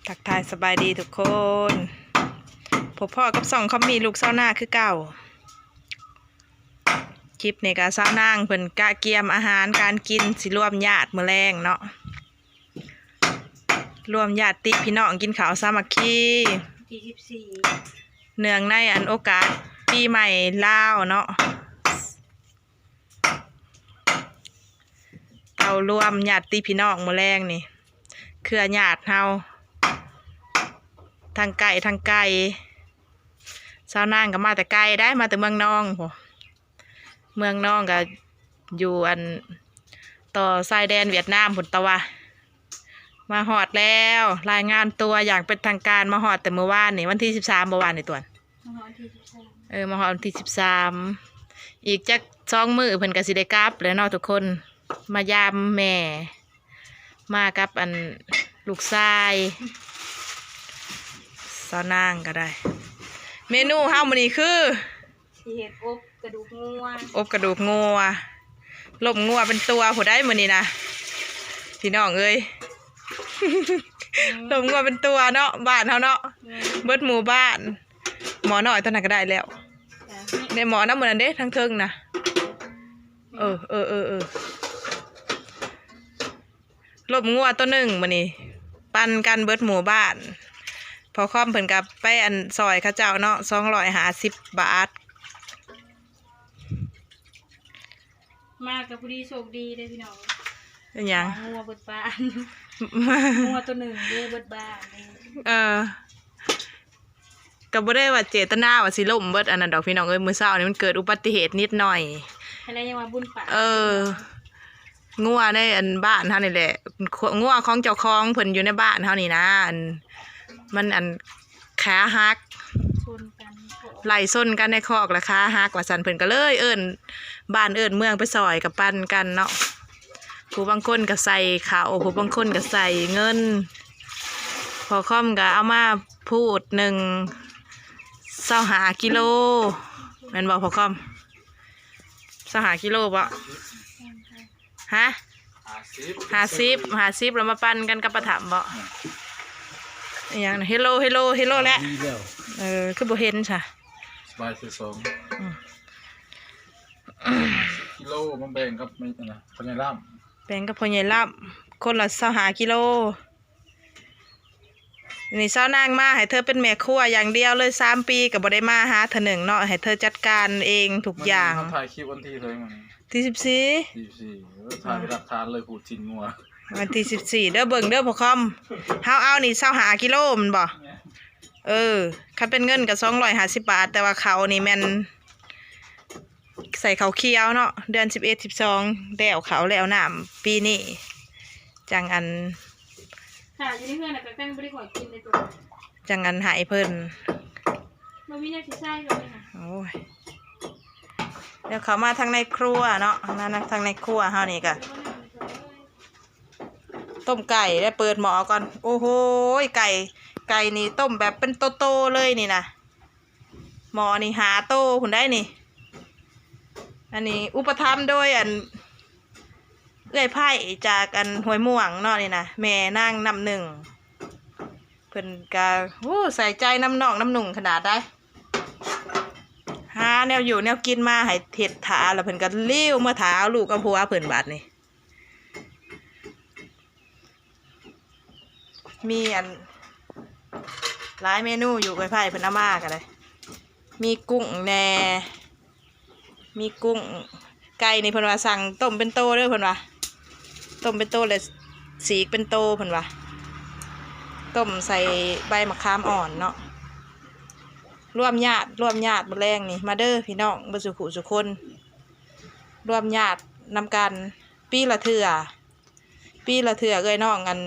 ທັກທາຍສະບາຍດີທຸກຄົນ ພົບພໍ້ກັບຊ່ອງຄອມມີລູກຊາວນາຄືເກົ່າ. ຄລິບນີ້ກະຊາວນາງເພິ່ນກະກຽມອາຫານການກິນ ຊິລວມຍາດມື້ແລງເນາະ ລວມຍາດຕິພີ່ນ້ອງກິນເຂົ້າສາມັກຄີ ທີສິບສີ່ ເນື່ອງໃນອັນໂອກາດປີໃໝ່ລາວເນາະ. ເອົາລວມຍາດຕິພີ່ນ້ອງມື້ແລງນີ້ ເຄືອຍາດເຮົາ ທັງໃກ້ທັງໄກ. ຊາວນາງກໍມາແຕ່ໄກໄດ໋ ມາແຕ່ເມືອງນອງພຸ້ນ ເມືອງນອງກໍຢູ່ອັນຕໍ່ຊາຍແດນຫວຽດນາມພຸ້ນຕະວະ. ມາຮອດແລ້ວ ລາຍງານຕົວຢ່າງເປັນທາງການ ມາຮອດແຕ່ມື້ວານນີ້ ວັນທີສິບສາມບໍ່ ວານນີ້ຕວນ ມາຮອດວັນທີສິບສາມ ເອີ ມາຮອດວັນທີສິບສາມ ອີກຈັກສອງມື້ເພິ່ນກໍຊິໄດ້ກັບແລ້ວເນາະທຸກຄົນ. ມາຢາມແມ່ ມາກັບອັນລູກຊາຍ ສາວນາງກໍໄດ້. ເມນູເຮົາມື້ນີ້ຄື ຊິເຮັດອົບກະດູກງົວ ອົບກະດູກງົວ ລົ້ມງົວເປັນຕົວຜູ້ໃດມື້ນີ້ນະ ພີ່ນ້ອງເອີຍ ລົ້ມງົວເປັນຕົວເນາະ ບ້ານເຮົາເນາະ ແມ່ນ ເບິດໝູ່ບ້ານ. ໝໍ້ນ້ອຍຕົວນັ້ນກໍໄດ້ແລ້ວ ໄດ້ໝໍ້ນຳມື້ນັ້ນເດ້ ທາງເທິງນະ ເອີ ເອີ ເອີ ເອີ. ລົ້ມງົວໂຕໜຶ່ງມື້ນີ້ ປັ່ນກັນເບິດໝູ່ບ້ານ. ພໍ່ຄອມເພິ່ນກໍໄປອັນຊ່ອຍເຂົາເຈົ້າເນາະ ສອງຮ້ອຍຫ້າສິບບາດ. ມາກໍພໍດີໂຊກດີເດ້ພີ່ນ້ອງ. ເປັນຫຍັງ? ງົວເບິດບ້ານ ງົວໂຕໜຶ່ງເດ້ເບິດບ້ານເດ້. ເອີ. ກໍບໍ່ໄດ້ວ່າເຈດຕະນາວ່າຊິລົ້ມເບິດອັນນັ້ນດອກພີ່ນ້ອງເອີຍ. ມື້ເຊົ້ານີ້ມັນເກີດອຸບັດຕິເຫດນິດໜ້ອຍ ຫັ້ນແຫຼະ ຍັງວ່າບຸນປາກ ເອີ ງົວໃນອັນບ້ານເຮົານີ້ແຫຼະ ງົວຂອງເຈົ້າຂອງເພິ່ນຢູ່ໃນບ້ານເຮົານີ້ນະ ອັນ ມັນອັນ ຂາຫັກ ຊົນກັນໃນຄອກ ໄລ່ຊົນກັນໃນຄອກ ແລ້ວຂາຫັກວ່າຊັ້ນ ເພິ່ນກໍເລີຍເອີ້ນບ້ານເອີ້ນເມືອງໄປຊ່ອຍ ກໍປັ່ນກັນເນາະ. ຜູ້ບາງຄົນກໍໃສ່ເຂົ້າ ຜູ້ບາງຄົນກໍໃສ່ເງິນ. ພໍ່ຄອມກໍເອົາມາພູດໜຶ່ງ ຊາວຫ້າກິໂລ ແມ່ນບໍ່ພໍ່ຄອມ? ຊາວຫ້າກິໂລບໍ່? ຮະ? ຫ້າສິບ ຫ້າສິບ ແລ້ວມາປັ່ນກັນກັບປາຖຳບໍ່? ອືມ ອີຫຍັງນະ? ເຮໂລ ເຮໂລ ເຮໂລແຫຼະ ດີແລ້ວ. ເອີ ຄືບໍ່ເຫັນຊະ? ສະບາຍຄືສອງ ອືມ ກິໂລມາແບ່ງກັບ ອັນນະ ພໍ່ໃຫຍ່ລ້ຳ ແບ່ງກັບພໍ່ໃຫຍ່ລ້ຳ ຄົນລະຊາວຫ້າກິໂລ. ນີ້ສາວນາງມາໃຫ້ເທີເປັນແມ່ຄົວຢ່າງດຽວເລີຍ ສາມປີກໍບໍ່ໄດ້ມາຫາເທື່ອໜຶ່ງເນາະ ໃຫ້ເທີຈັດການເອງທຸກຢ່າງ. ມື້ນີ້ເຮົາຖ່າຍຄລິບວັນທີເທົ່າໃດມື້ນີ້? ທີສິບສີ່ ທີສິບສີ່ ເອີ ຖ່າຍເປັນຫຼັກຖານເລີຍ ພູດຊີ້ນງົວ ວັນທີສິບສີ່ ເດີ ເບິ່ງເດີພໍ່ຄອມ ເຮົາເອົານີ້ຊາວຫ້າກິໂລແມ່ນບໍ່? ເອີ ຄັນເປັນເງິນກໍສອງຮ້ອຍຫ້າສິບບາດ ແຕ່ວ່າເຂົ້ານີ້ແມ່ນ ໃສ່ເຂົ້າຂຽວເນາະ ເດືອນສິບເອັດ ສິບສອງ ແລ້ວເຂົ້າແລ້ວນ້ຳປີນີ້ ຈັ່ງອັນ ຖ້າຢູ່ໃນເຮືອນນະກໍຍັງບໍ່ໄດ້ຄ່ອຍກິນເລີຍຕົວະ ຈັ່ງອັນໃຫ້ເພິ່ນ ບໍ່ມີແນວຊິໃສ່ເລີຍນະ. ໂອ້ຍ ແລ້ວເຂົ້າມາທາງໃນຄົວເນາະ ມາທາງໃນຄົວເຮົານີ້ກໍ ຕົ້ມໄກ່ ແລ້ວເປີດໝໍ້ກ່ອນ. ໂອ້ໂຫ ໄກ່ ໄກ່ນີ້ຕົ້ມແບບເປັນໂຕໆເລີຍນີ້ນະ. ໝໍ້ນີ້ຫ້າໂຕພຸ້ນໄດ໋ນີ້. ອັນນີ້ອຸປະຖຳໂດຍ ອັນ ເອື້ອຍໄພຈາກ ອັນ ຫ້ວຍມ່ວງເນາະນີ້ນະ ແມ່ນາງນ້ຳໜຶ່ງ ເພິ່ນກະ ໂອ້ ໃສ່ໃຈນຳນ້ອງນຳໜຸ່ງຂະໜາດໃດ໋. ຫາແນວຢູ່ແນວກິນມາໃຫ້ເຮັດຖ້າ ແລ້ວເພິ່ນກະລີ້ວເມືອຖ້າເອົາລູກເອົາຜົວເພິ່ນບາດນີ້. ມີອັນຫຼາຍເມນູຢູ່ ເອື້ອຍໄພເພິ່ນເອົາມາກໍໄດ້ ມີກຸ້ງແດ່ ມີກຸ້ງ ໄກ່ນີ້ເພິ່ນວ່າສັ່ງຕົ້ມເປັນໂຕເດີ ເພິ່ນວ່າ ຕົ້ມເປັນໂຕ ແລ້ວສີກເປັນໂຕ ເພິ່ນວ່າ ຕົ້ມໃສ່ໃບມະຂາມອ່ອນເນາະ. ລວມຍາດ ລວມຍາດມື້ແລງນີ້ ມາເດີພີ່ນ້ອງເບິດສູ່ຜູ້ສູ່ຄົນ ລວມຍາດນຳກັນ ປີລະເທື່ອ. ປີລະເທື່ອເອື້ອຍນ້ອງ ອັນ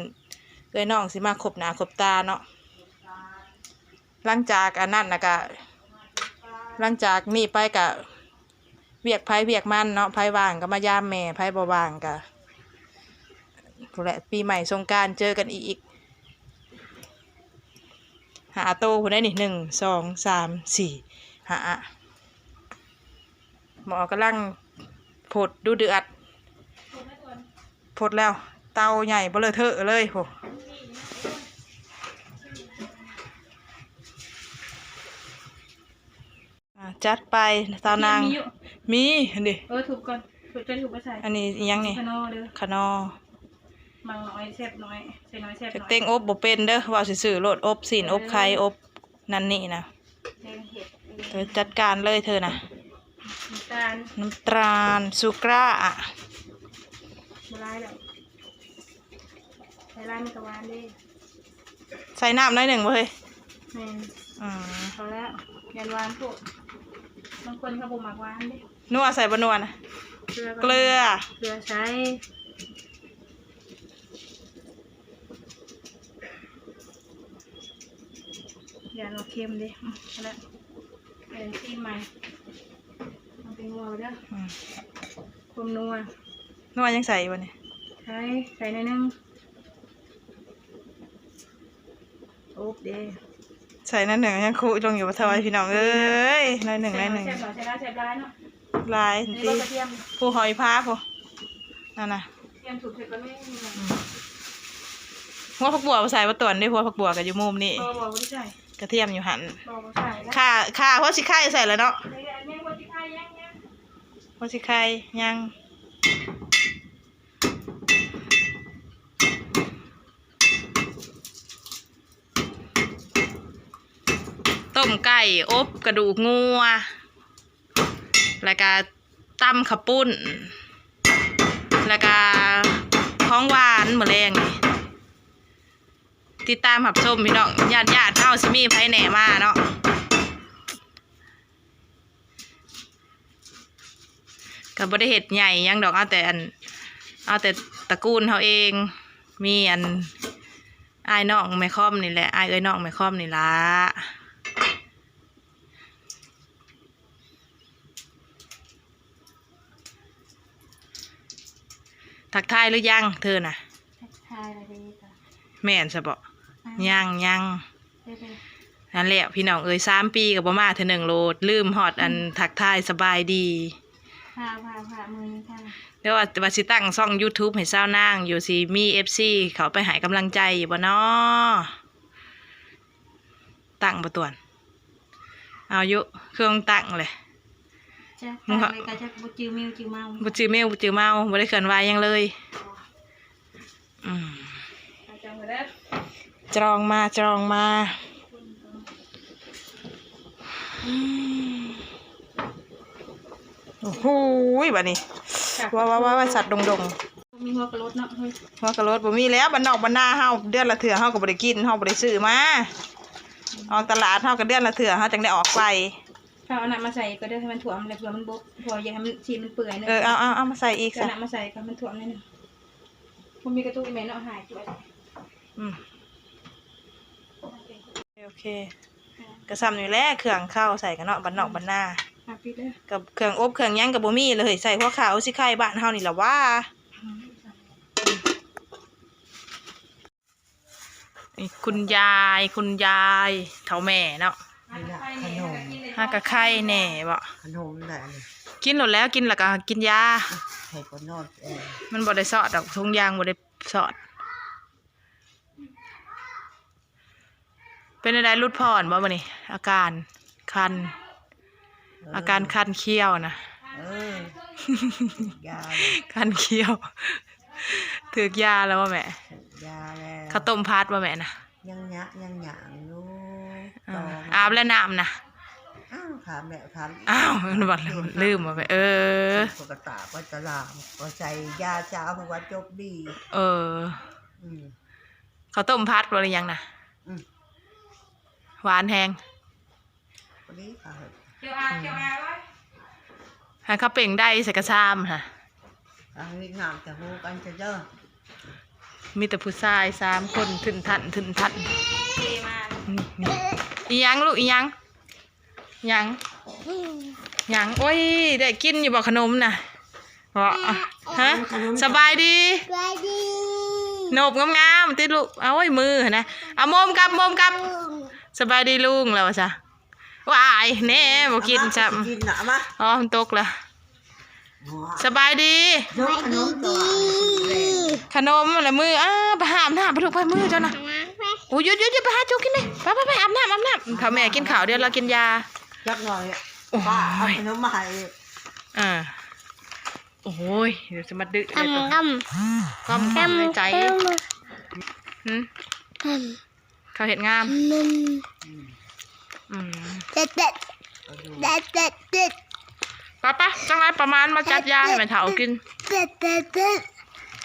ເອື້ອຍນ້ອງຊິມາຄົບໜ້າຄົບຕາເນາະ. ຫຼັງຈາກອັນນັ້ນນະກະ ຫຼັງຈາກນີ້ໄປກະວຽກໃຜວຽກມັນເນາະ ໃຜວ່າງກະມາຢາມແມ່ ໃຜບໍ່ວ່າງກະ ພຸ້ນແຫຼະ ປີໃໝ່ສົງການເຈີກັນອີກ. ຫ້າໂຕພຸ້ນໃດ໋ນີ້ ໜຶ່ງ ສອງ ສາມ ສີ່ ຫ້າ ໝໍ້ກຳລັງຟົດດຸເດືອດ ຟົດແລ້ວ ເຕົາໃຫຍ່ເບົາເລີເທີເລີຍພຸ້ນ. ຈັດໄປ ສາວນາງ ມີຢູ່ ມີຫັ້ນເດ. ເອີ ທຸບກ່ອນ ທຸບ ຈະທຸບມາໃສ່ ອັນນີ້ອີ່ຫຍັງນີ້? ຂະໜໍ່ເດີ ຂະໜໍ່. ມັກໜ້ອຍແຊບໜ້ອຍ ໃສ່ໜ້ອຍແຊບໜ້ອຍ. ຈັກເຕັງອົບບໍ່ເປັນເດີ ເວົ້າຊື່ໆໂລດ ອົບຊີ້ນ ເອີ ອົບໄຂ່ ອົບນັ້ນນີ້ນະ. ເຮັດ ເອີ ຈັດການເລີຍເທີນະ. ນ້ຳຕານ ນ້ຳຕານສຸກຣາ ບໍ່ຫຼາຍດອກ ໃສ່ຫຼາຍມັນກໍຫວານເດ້. ໃສ່ນ້ຳໜ້ອຍໜຶ່ງບໍ່ເຮີ້ຍ? ແມ່ນ ອືມ ພໍແລ້ວ ຢ້ານຫວານໂພດ ບາງຄົນເຂົາບໍ່ມັກຫວານເດ້. ນົວໃສ່ບໍ່ນົວນະ? ເກືອ ເກືອ ເກືອໃສ່ ຢ້ານວ່າເຄັມເດ້. ອືມ ພໍແລ້ວ ເອີ ຊີມໃໝ່ ເອົາແຕ່ນົວເດີ. ອືມ ຄວາມນົວ ນົວຍັງໃສ່ຢູ່ບໍ່ນີ້? ໃສ່ ໃສ່ໜ້ອຍໜຶ່ງ. ໂອເຄ ໃສ່ໜ້ອຍໜຶ່ງ ຍັງຄຸລົງຢູ່ບໍ່ເທົ່າ ອືມ ພີ່ນ້ອງເອີຍ ໜ້ອຍໜຶ່ງ ໜ້ອຍໜຶ່ງ. ແຊບໜ້ອຍ ແຊບຫຼາຍ ແຊບຫຼາຍເນາະ. ຫຼາຍຕິ ນີ້ບໍ່ກະທຽມ ຜູ້ຫອຍພາຜູ້ ນັ້ນນະ ກະທຽມສຸກເຜັດກໍມີ. ອືມ ຫົວຜັກບົວບໍ່ໃສ່ບໍ່ຕວນເດ້ ຫົວຜັກບົວກໍຢູ່ມຸມນີ້. ບໍ່ ບໍ່ ບໍ່ໄດ້ໃສ່ ກະທຽມຢູ່ຫັ້ນ. ບໍ່ ບໍ່ໃສ່ລະ ຂ່າ ຂ່າຫົວຊິໄຄໃສ່ລະເນາະ. ຍັງ ຍັງ ຫົວຊິໄຄຍັງ ຍັງ ຫົວຊິໄຄຍັງ. ຕົ້ມໄກ່ ອົບກະດູກງົວ ແລ້ວກະຕຳເຂົ້າປຸ້ນ ແລ້ວກະຂອງຫວານມື້ແລງນີ້. ຕິດຕາມຮັບຊົມພີ່ນ້ອງ ຍາດໆເຮົາຊິມີໃຜແດ່ມາເນາະ. ກໍບໍ່ໄດ້ເຮັດໃຫຍ່ຫຍັງດອກ ເອົາແຕ່ອັນ ເອົາແຕ່ຕະກູນເຮົາເອງ ມີອັນ ອ້າຍນ້ອງແມ່ຄອມນີ້ແຫຼະ ອ້າຍເອື້ອຍນ້ອງແມ່ຄອມນີ້ລະ. ທັກທາຍຫຼືຍັງເທີນະ? ທັກທາຍແລ້ວເດ້. ແມ່ນຊະເບາະ? ຍັງ ຍັງ ເອີ ເອີ ຫັ້ນແຫຼະພີ່ນ້ອງເອີຍ ສາມປີກໍບໍ່ມາເທື່ອໜຶ່ງໂລດ ລືມຮອດອັນ ອືມ ທັກທາຍສະບາຍດີ. ພາ ພາ ພາ ມື້ນີ້ພາ ແຕ່ວ່າ ວ່າຊິຕັ້ງຊ່ອງຢູທູບໃຫ້ສາວນາງຢູ່ ຊິມີເອັຟຊີເຂົ້າໄປໃຫ້ກຳລັງໃຈຢູ່ບໍ່ນໍ? ຕັ້ງບໍ່ຕວນ ເອົາຢູ່ ເຄື່ອງຕັ້ງເລີຍ. ຈັກ ຕັ້ງເລີຍກໍຈັກ ບໍ່ຈື່ເມວຈື່ເມົາ ບໍ່ຈື່ເມວບໍ່ຈື່ເມົາ ບໍ່ໄດ້ເຄື່ອນໄຫວຫຍັງເລີຍ. ອືມ ຈອງມາ ຈອງມາ. ອືມ ໂອ້ໂຫ ບາດນີ້ ວ້າວໆໆ ສັດດົງໆ. ມີຫົວກະໂຫຼດເນາະ ເຮີ້ຍ ຫົວກະໂຫຼດບໍ່ມີແລ້ວ ບ້ານນອກບ້ານນາເຮົາ ເດືອນລະເທື່ອເຮົາກໍບໍ່ໄດ້ກິນ ເຮົາບໍ່ໄດ້ຊື້ມາ. ອອກຕະຫຼາດເຮົາກໍເດືອນລະເທື່ອ ເຮົາຈັ່ງໄດ້ອອກໄປ. ເອົານ້ຳມາໃສ່ກໍເດີ ໃຫ້ມັນຖ້ວມແລ້ວ ເພື່ອມັນບົກ ເພາະວ່າຢາກໃຫ້ມັນ ຊີ້ນມັນເປື່ອຍເນາະ. ເອີ ເອົາ ເອົາ ເອົາມາໃສ່ອີກຊະ ເອົານ້ຳມາໃສ່ກໍມັນຖ້ວມໜ້ອຍໜຶ່ງ. ບໍ່ມີກະຕຸກອີ່ແມ່ເນາະ ຫາຍສວຍ. ອືມ ໂອເຄ ໂອເຄ ກະສ່ຳນີ້ແຫຼະ ເຄື່ອງເຂົ້າໃສ່ກັນເນາະ ບ້ານນອກ ອືມ ບ້ານນາ ອ່ະ ປິດເດີ ກັບເຄື່ອງອົບເຄື່ອງຫຍັງກໍບໍ່ມີເລີຍ ໃສ່ຫົວຂາຫົວຊິໄຄບ້ານເຮົານີ້ລະຫວາ. ອືມ ນີ້ຄຸນຍາຍ ຄຸນຍາຍ ເຖົ້າແມ່ເນາະ ນີ້ລະຂະໜົມ ຫາກະໄຄແດ່ເບາະ ຂະໜົມແຫຼະນີ້ ກິນໂລດແລ້ວ ກິນແລ້ວກະກິນຢາ ໃຫ້ປະນອດ ເອີ ມັນບໍ່ໄດ້ຊອດດອກ ທຸງຢາງບໍ່ໄດ້ຊອດ. ເປັນແນວໃດ ຫຼຸດຜ່ອນບໍ່ມື້ນີ້ ອາການຄັນ? ເອີ ອາການຄັນຂຽວນະ ເອີ ຢາ ຄັນຂຽວ ຖືກຢາແລ້ວບໍ່ແມ່? ຖືກຢາແລ້ວ ເຂົ້າຕົ້ມຜັດບໍ່ແມ່ນະ? ຍັງຍະ ຍັງຫຍັງຢູ່ ອ່າ ອາບແລ້ວນ້ຳນະ? ອ້າວ ຖາມແມ່ ຖາມ ອ້າວ ມັນບໍ່ ລືມບໍ່ແມ່? ເອີ ປົກກະຕາໄປຕະຫຼາດ ກໍໃສ່ຢາຊາຫົວຈົບດີ ເອີ ອືມ ເຂົ້າຕົ້ມຜັດບໍ່ ຫຼືຫຍັງນະ? ອືມ ຫວານແຮງ ພໍດີຄ່ະ ອືມ ໃຫ້ເຂົາເປັ່ງໄດ້ໃສ່ກະຊາມຫະ ອັນນີ້ງາມຈະຮູ້ກັນເດີ ມີແຕ່ຜູ້ຊາຍສາມຄົນ ທຶນທັນ ທຶນທັນ ນີ້ ນີ້ ອີ່ຫຍັງລູກ ອີ່ຫຍັງ? ຫຍັງ ຫຍັງ? ໂອ້ຍ ໄດ້ກິນຢູ່ບໍ່ຂະໜົມນະ? ເບາະ ຮະ ສະບາຍດີ ສະບາຍດີ ໂນບງາມໆຕິລູກ ໂອ້ຍ ມືຫັ້ນນະ ເອົາໂມມກັບ ໂມມກັບ ສະບາຍດີລຸງ ແລ້ວວ່າຊະ ວ້າຍ ແນ່ ບໍ່ກິນຊ້ຳ ກິນນະ ເອົາມາ ອໍ ມັນຕົກລະ ສະບາຍດີ ສະບາຍດີ ຂະໜົມລະມື ເອີ ໄປຫາອາບນ້ຳ ໄປລູກ ໄປ ມືເຈົ້ານະ ໂອ້ຍ ຢຸດໆໆ ໄປຫາຈຸກກິນເດ້ ໄປໆໆ ອາບນ້ຳ ອາບນ້ຳ ຖ້າແມ່ກິນເຂົ້າ ດຽວລາວກິນຢາ ຈັກໜ້ອຍ ປ້າເອົາຂະໜົມມາໃຫ້. ເອີ ໂອ້ຍ ດຽວຊິມາດື້ ກຳ ກຳ ກຳ ກຳໃນໃຈ. ຫືມ ກຳ ເຂົາເຮັດງາມ. ອືມ ອືມ ເດັດ ເດັດ ເດັດ ເດັດ ເດັດ ໄປ ໄປ ຈັ່ງໃດປະມານມາຈັດຢາໃຫ້ແມ່ເຖົ້າກິນ. ເດັດ ເດັດ ເດັດ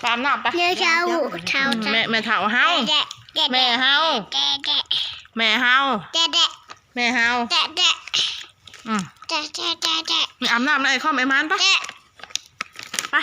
ໄປອາບນ້ຳໄປ. ແມ່ເຖົ້າ ເຖົ້າ ອືມ ແມ່ ແມ່ເຖົ້າເຮົາ ເດັດ ເດັດ ແມ່ເຮົາ ເດັດ ເດັດ ແມ່ເຮົາ ເດັດ ເດັດ ແມ່ເຮົາ ເດັດ ເດັດ ອືມ ເດັດ ເດັດ ເດັດ ເດັດ ໄປອາບນ້ຳນະ ໄອ້ຄອມ ໄອ້ມານ ໄປ ເດັດ ໄປ.